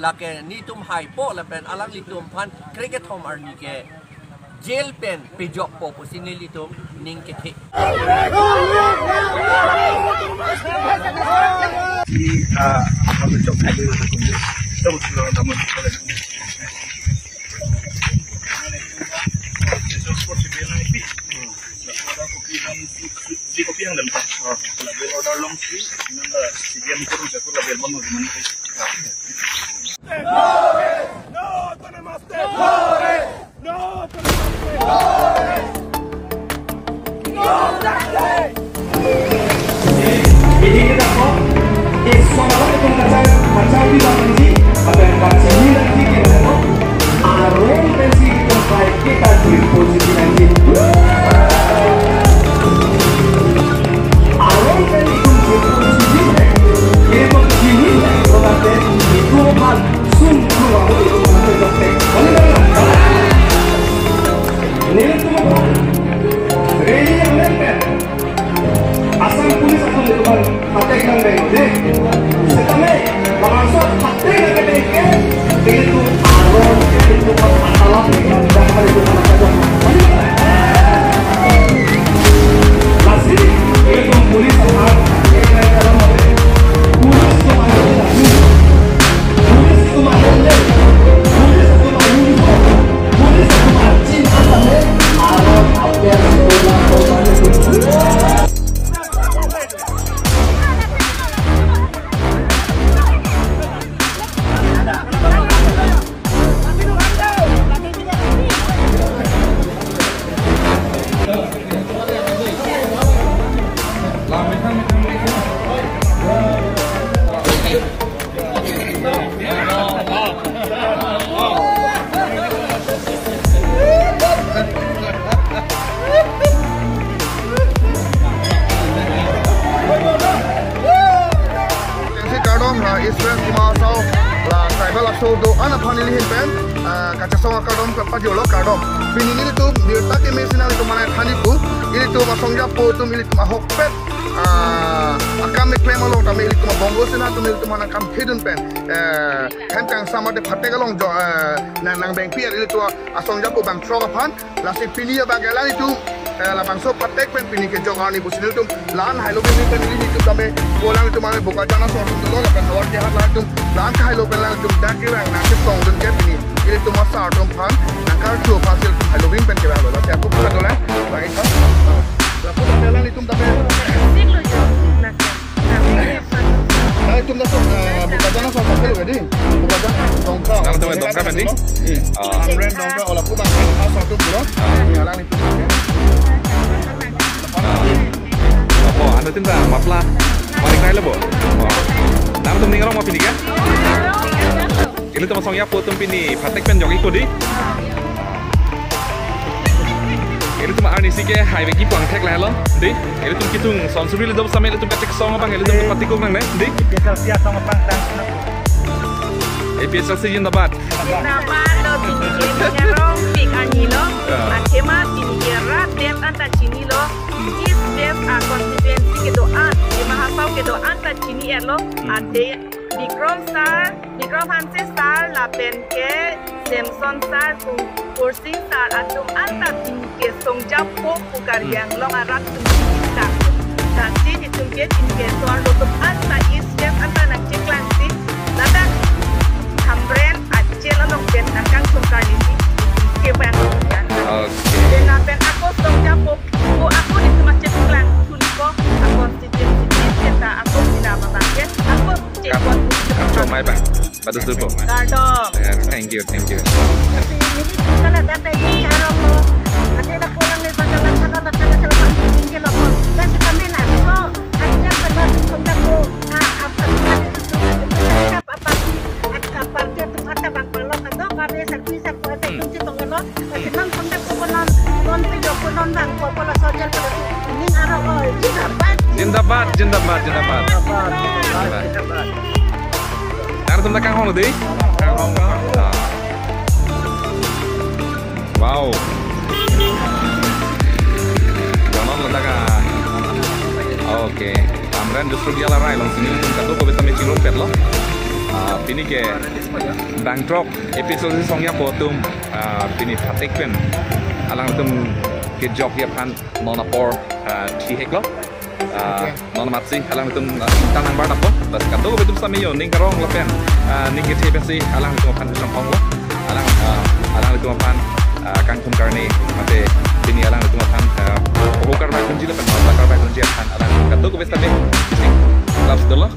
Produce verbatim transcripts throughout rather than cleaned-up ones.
Lake nelitum haipo lapen alanglitum aphan krekethom arni ke jail pen pejokpo pusi nelitum ning kethe. Di, ah, kami cok lagi mana kami. Cok sudah tamat. Cok sport si bilang itu. Ada kopi yang si, si, si kopi yang dalam. Label order long si, nang si dia mikir jago label mana mana. No autonomous state! No autonomous state! Ini kita kok, eh, soal itu kacang, kacang di bawah ini, apa yang kacang ini nanti kita kok, arong pensi kita baik kita di posisi nanti. Arong pensi itu di posisi ini, itu di sini, itu nanti, itu kan. Sum sum aku itu mengatur dokter. Mana mana? Nelitum apa? Rally yang lempet. Assam Police aku itu kan attack yang beng deh. Setame bangsa attack yang beng ke itu arong itu kan masalah dengan jangan itu masalah. Mana mana? Lasi, itu police apa? Police itu apa? Atengsi kardom, ha, East West Dima Hasao la tribal aso do-an aphan nelihin pen, ah, kachesong akardom pajirlo, kardom. Pini nelitum birta keme si nanglitum aphan than-ikpo, ilitum asong japo atum ilitum ahokpet, ah, akam keklem along tame ilitum abongo sena atum ilitum aphan akam kedun pen, eh, hem kangsam mate phatek along jo, eh, nang, nang bengpi ilitum asong japo bangthrok aphan. Lasi pini abang ke alanglitum, eh, labangso phatek pen pini kejok arni pusi nelitum la-an hailo bengpi pen nelitum tame, ko alanglitum ame Bokajan aso atum dolo lapen Howraghat alanglitum la-an hailo pen alanglitum dak kerang nangkesongdun ke pini ilitum asar atum aphan nangkarju aphan si hailo bengpi pen kevang lo. Lasi ako pura dolang, bang Isan. Lapu tame alanglitum tame. Sik lo jo, nak. Nah, itum dah sok, eh, Bokajan sok, sok, sok, di. Bokajan, Dongka. Nang teman Dongka, kan, di? Iya. Ah. Amren, Dongka, ola putang, ah, satu pulo. Ah. Ini alang itu. Apa, anda cinta, mapla? Mari, kaya lebo. Oh. Nang tum ning rong ma pini ke? Ilitum asong japo atum pini phatek pen jok-ikpo di. Ilitum arnisi ke highway kipu angthek lahelo di. Ilitum kitung sonsuri le do same ilitum kachesong abang ilitum patikuk nangne di. A P H L C asong abang tang. A P H L C zindabad. Zindabad lo, pini ke Rongpik arni lo. Ya. Athema pini ke rat det anta chinilo. East West a constituency kedo-an, Dima Hasao kedo-an ta chini-etlo. Hmm. Ante Bikram sir, Bikram Hanse sir lapen ke Samson sir, Ku-, Kursing sir atum anta pini ke asong japo pu Karbi Anglong arat atum chini ta. Tangte itum ke pini ke so-arlo atum anta East West anta nangcheklangsi, ladak Hamren a-jail along pen nangkangchongkar nisi kevang anta. Okay. Lapen ako asong japo, ko ako itum acheklang thuliko, a constituency ta ako sina abang ke, ako Kap-, kapchomai bang. Badudupo. Kardom. Eh, thank you, thank you. Tapi ini kalau data ini arong ko, ada nak pulang ni bakalan sana, bakalan sana, tinggi lo ko. Dan kita main lah, so, ada yang pernah kita ko, ah, apa, apa, apa, apa, apa, apa, apa, bang, kalau kata, kami servis, aku ada kunci tongkelo. Zindabad, zindabad, zindabad. Zindabad. Nangtum ta kanghon di? Ah. Wow. Konon ledak ah. Okay. Hamren justru dia larai alongsi nelitum kadokave tame chingrumpetlo. Ah, pini ke bangthrok A P H L C songjapo atum, ah, pini phatek pen alangtum kejokji aphan non apor, ah, thihek lo. Ah, non amatsi alangtum, ah, ingtang nangbar napo. Bas kadokave atum sami jo ning karong lapen, ah, ning kethe pensi alangtum aphan chongkong lo. Alang, ah, alangtum aphan, ah, kangthum karni mate pini alangtum aphan, ah, oho karbai dunji lapen mata karbai dunji aphan alangtum kadokave sami isi laps dolo.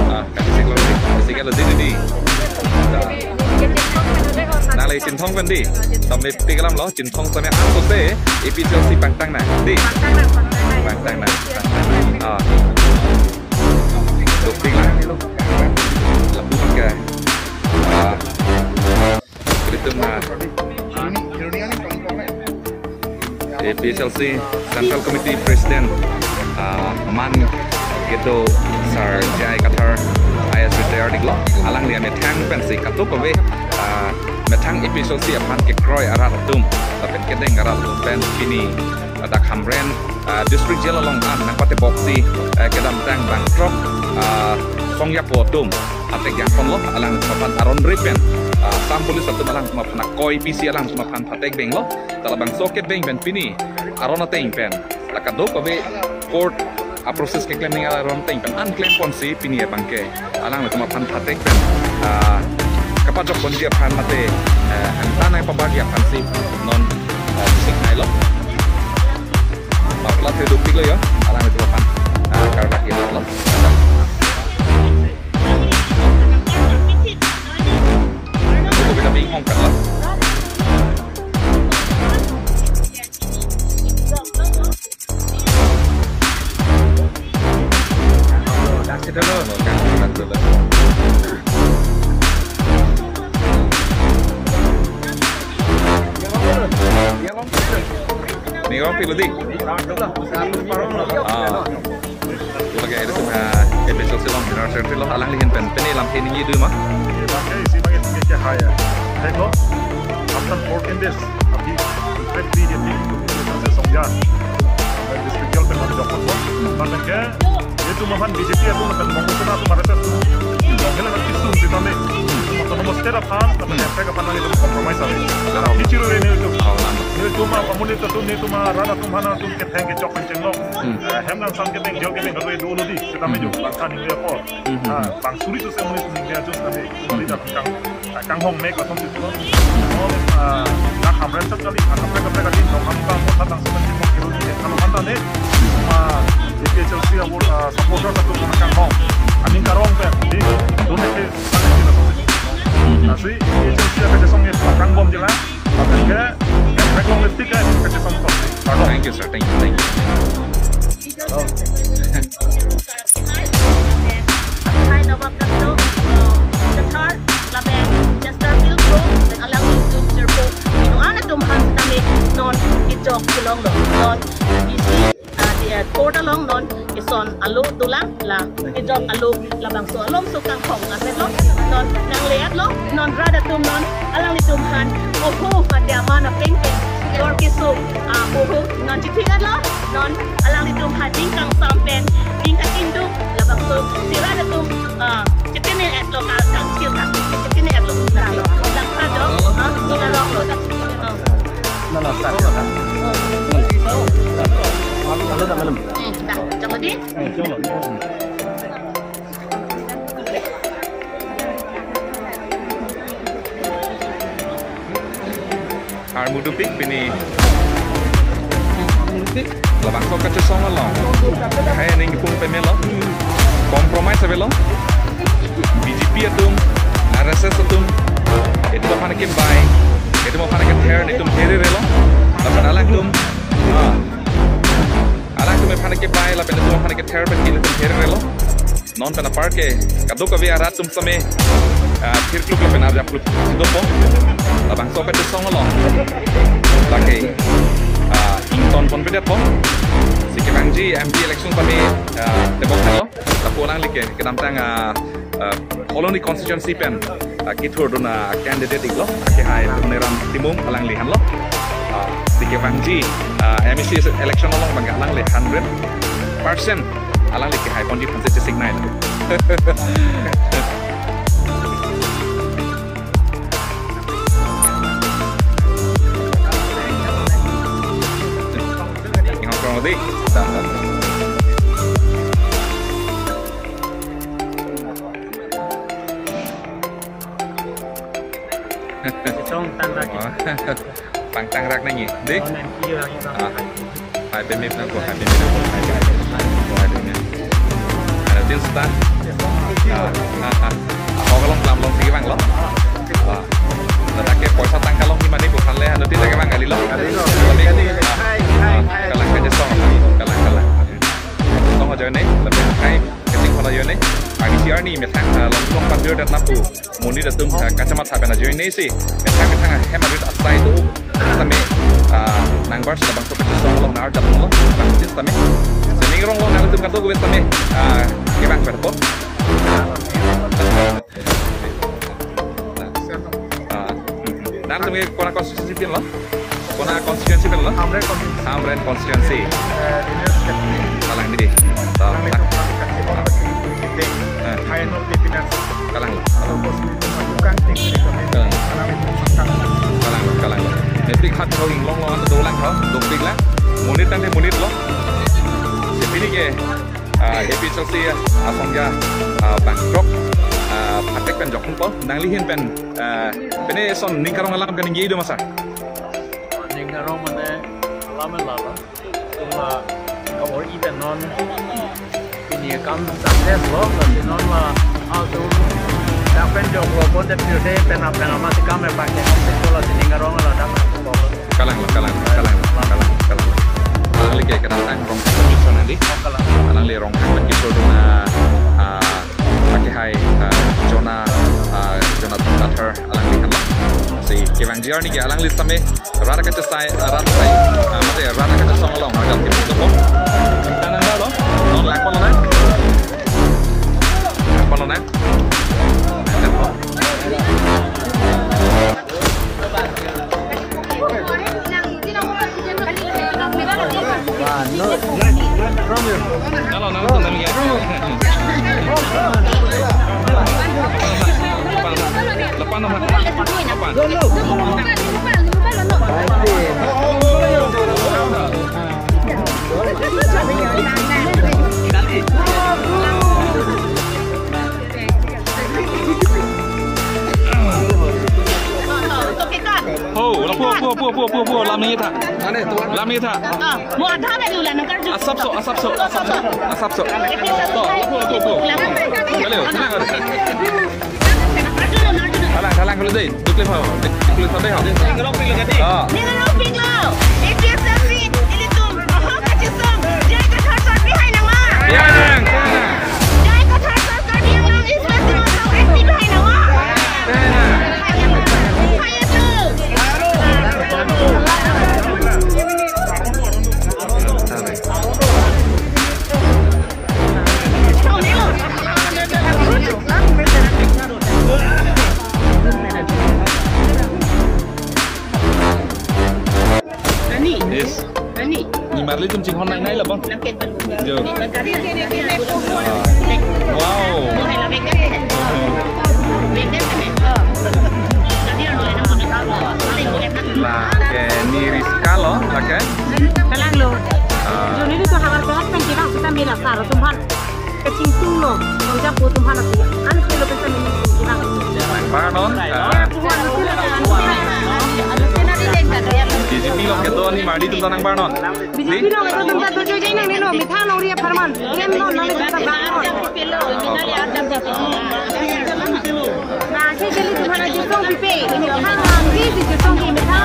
Ah, kasih sih, kasih kalau di, di. Nah, lagi Chinthong kan di. Sampai tiga lam lo, Chinthong sampai aku sih, A P H L C pangtang nang, di. Pangtang nang, pangtang nang. Ah. Dopik lang. Lebih ke. Ah. Ilitum, ah, A P H L C Central Committee President, ah, man kedo Sir J I Kathar I A S retired iklo, alangli amethang pensi kadokave, ah, methang A P H L C aphan kekroi arat atum lapen kedeng arat atum pen pini, ah, dak Hamren, ah, District Jail along an nangpatebok si, eh, kedamtang bangthrok, ah, songjapo atum atek jangkon lo, alangtum aphan aron ripen, ah, Assam Police atum alangtum aphan akoi pisi alangtum aphan phatek beng lo. Ta labangso kebeng pen pini aron ateng pen la kadokave court a-process keklem ning aron ateng pen an klem ponsi pini abangke alangtum aphan phatek pen, ah, kapajok ponji aphan mate, eh, angtan nangpabarji aphansi non, eh, siknai lo. Mapla te dopik lo jo, alangtum aphan, ah, karbat lo. Aku bina bingung kan lah. Ni orang pilih di. Ah. Lake ilitum, ah, A P H L C along General Secretary lo, alangli ahin pen pini lam pini ngi duma. Bangke isi bangke tinggi ke hai ya. Hai lo. After fourteen days, abhi, in fact, B J P, songja. District Jail pen lam jokot lo. Bangke, itum aphan B J P atum pen mongkosona atum arrest atum. Jongkela na kisum sitame. Autonomous state aphan, tapi M P aphan nang itum compromise ave. Tapi chiro re ne itum. Ne itum apa muni itum, ne itum rara atum hana atum ketheng kechok kenceng lo. Hmm. Eh, hem nang sam ketheng, jail ketheng, kado dolo di, sitame jo, bang khan hingre apor. Hmm. Ah, bang suri suse muni hingre ajo sitame, muni dak kang, kanghong mek langsung situ. Oh, ah, dak Hamren sat kali, ah, kaprek kaprek kali, nong ham bang, kota tang semen, kilo di, kalau mana ne, ah, A P H L C abur, ah, supporter satu kanghong. Aning karong pen, di, dun eke, langsung situ. Nasi, A P H L C A P H L C song ye, kangbom jela, akan ke, eh, background lipstick eh, A P H L C song to. Pardon. Thank you, sir. Thank you. Thank you. Hi, Nabab Dapto, uh, Kathar, lapen Chester Pilko, dan alanglitum sirpo, ino ana tum han tame non kejok kelong lo, non isi, uh, di, uh, court along non kison alo dolang la kejok alo labangso along so kangkhong la lo, non nangle-et lo, non rat atum non alanglitum han oho mate aman apeng peng jor keso, uh, oho non chithik-et lo, non alanglitum ha ning kangsam pen, ning kachingduk, labangso si rat atum, ah, chitini-et lo ka, kangchir ka, chitini-et lo, na lo, lang ka do, ah, ning along lo, ah. Na la, sa. Alo ta malam. Hmm, dah, jangan di. Armu dopik pini. Labangso kachesong along. Hai ning kipum pemelo. Compromise avelo. B J P atum, R S S atum. Itum aphan kebai. Itum aphan kether, itum here relo. Lapen alangtum. Ah. Alangtum aphan kebai, lapen itum aphan kether, pen itum here relo. Non pen apar ke, kadokave arat atum same, ah, thirkluk lapen arjapkluk dopo. Labangso kachesong along. Lake, ah, ingtonpon pedet po. Si kevangji M P election same, ah, tebok lo. Lapu alangli ke, kedamtang, ah, ah, Phuloni constituency pen, ah, kethurdun a-candidate iklo. Akehai Tuneram Timung alangli hanlo. Ah, si kevangji, ah, M A C election along bang alangli hundred percent alangli kehai ponji aphansi chesiknai. Song tangrak. Pangtangrak nangji. Dei? Oh, nang kiri lagi, Bang. Ah. Hai pemip nangkok, hai pemip nangkok, hai pemip nangkok, hai pemip. Ada din seta. Ah, ah, ah. Ako kalong kelam alongsi kevanglo. Ah. Ladak ke poisa tangka along himani bukan le, anu tin lagi bang kali lo. Kali lo. Kali, kali. Ah, ah. Kalang kachesong, kalang, kalang. Tong ajoine, lebih kai kaching kola ajoine. Pagi siar ni methang, ah, long long panjur dan napu. Monit atum, ah, kachematha pen ajoinesi. Methang methang ahem arit asai do. Same, ah, nangbar sila bangso kachesong along nar dap lo. Bang same. Sining arong along nanglitum kadokave same, ah, kevang perpo. Ah, hmm. Nangtum ke kona constituency pinlo? Kona constituency pinlo? Hamren constituency. Hamren constituency. Eh, Daniel Sekti. Kalang dei. Toh, kalang. Kalang. Kalang. Kalang. Kalang, kalang. Nepik hat ko inglong long dolang ho, dopik la. Monit tangte monit lo. Sipini ke, ah, A P H L C asong ja, ah, bangkrok, ah, patek pen jokpo. Nangli ahin pen, ah, pine son ning karong alam kaningje do ma sir? Ning karong mane alam lala. Cuma kabor-i pen non pini akam success lo, lasi non la atum dak pen joklo pon te pirthe pen apeng amat si kam e bang ke si kola sining karong ladak lo. Kalang lo, kalang, kalang, kalang, kalang. Alangli ke kedamtang Rongkhang pen keso nangli. Oh, kalang. Alangli Rongkhang pen keso dun, ah, ah, Akehai, ah, Jona, ah, Jonathan Kathar alangli kan. Si kevangji arni ke alangli same rat kachesai, ah, rat sai, ah, mate rat kachesong along agam kepi topo. Tanang dalo, non langpon lo nang. Langpon lo nang. Langpon. Kalau nang tuh nang ya. Lepas, lepas nama. Lepas. Ho, lapu, lapu, lapu, lapu, lapu, lapu, lam nangji tha. Lam nangji tha. Ah, mo adha baju la nangkarju. Asapso, asapso, asapso, asapso. To, lapu, lapu, lapu. Kaleo, tenang. Arjun, Arjun. Kalang, kalang, kalau dei. Dukle ho. Dukle ho dei ho. Ning karong piklo kati. Ah. Ning karong piklo. A P H L C, ilitum. Oho, kachesong. J I Kathar sir bihai nang ma. Ya, ya. J I Kathar sir Karbi Anglong East West Himachal S P bihai nang ma. Ya. Hai itu. Ani. Yes. Ani. Ni marli tum chinghon nai nai labang. Yo. Wow. Lake ni Rizka lo, lake? Kalang lo. Ah. Joni itu habar sehat kan kita, kita mila sar tumphan. Kachingtung lo, kongja po tumphan ati. An kilo pensa mini kita. Nangbar non, ah. Tuhan itu lah kan. B J P lo kedo ni marli tum ta nangbar non. B J P lo kedo tum ta to joi joi nang ni lo, mitha nang ri apharman. Rem non nang ni tum ta ba. Na, ke jeli tum hana jutong pipe. Mitha nang ni si jutong pi mitha.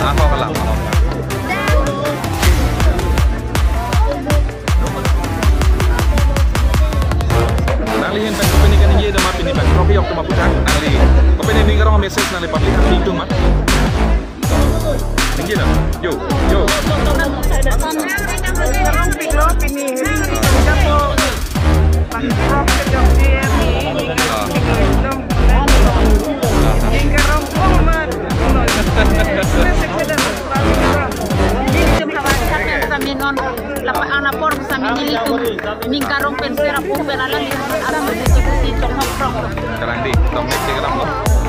Ako kalang. Nangli ahin pen kopine kaningje dam ma pini bangkrok yok dam ma puthak nangli. Kopine ning karong message nangli public atum ma. Ningje dam. Yo, yo. Karong piklo pini. Bangkrok ke jok dia ni. Ah. Ning karong pon ma. Ning karong pon ma. Sami non, lapa ana por sami nelitum ning karong pen sera pung pen alam ni alam ni si chok nok prok. Kalang dei, tong mek si kalang lo.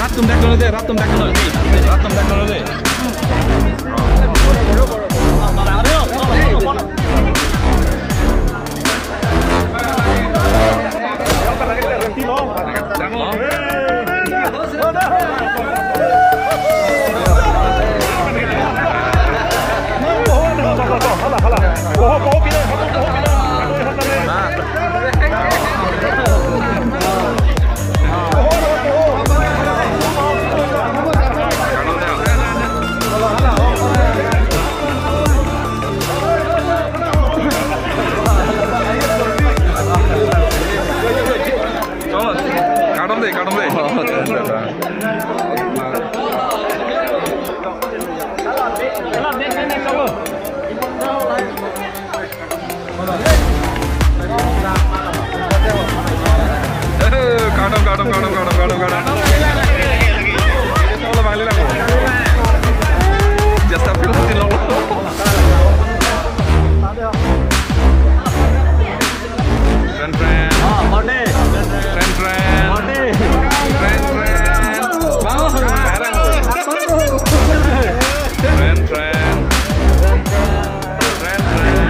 Rat tum dak dolo de, rat tum dak dolo de, rat tum dak dolo de. Chalo, katon de, katon de. Eh, katon, katon, katon, katon, katon, katon. Chalo, bang, le lang. Just a few, still long. Friend, friend. Oh, Mode. Friend, friend. Mode. Friend, friend. Friend, friend. Friend, friend.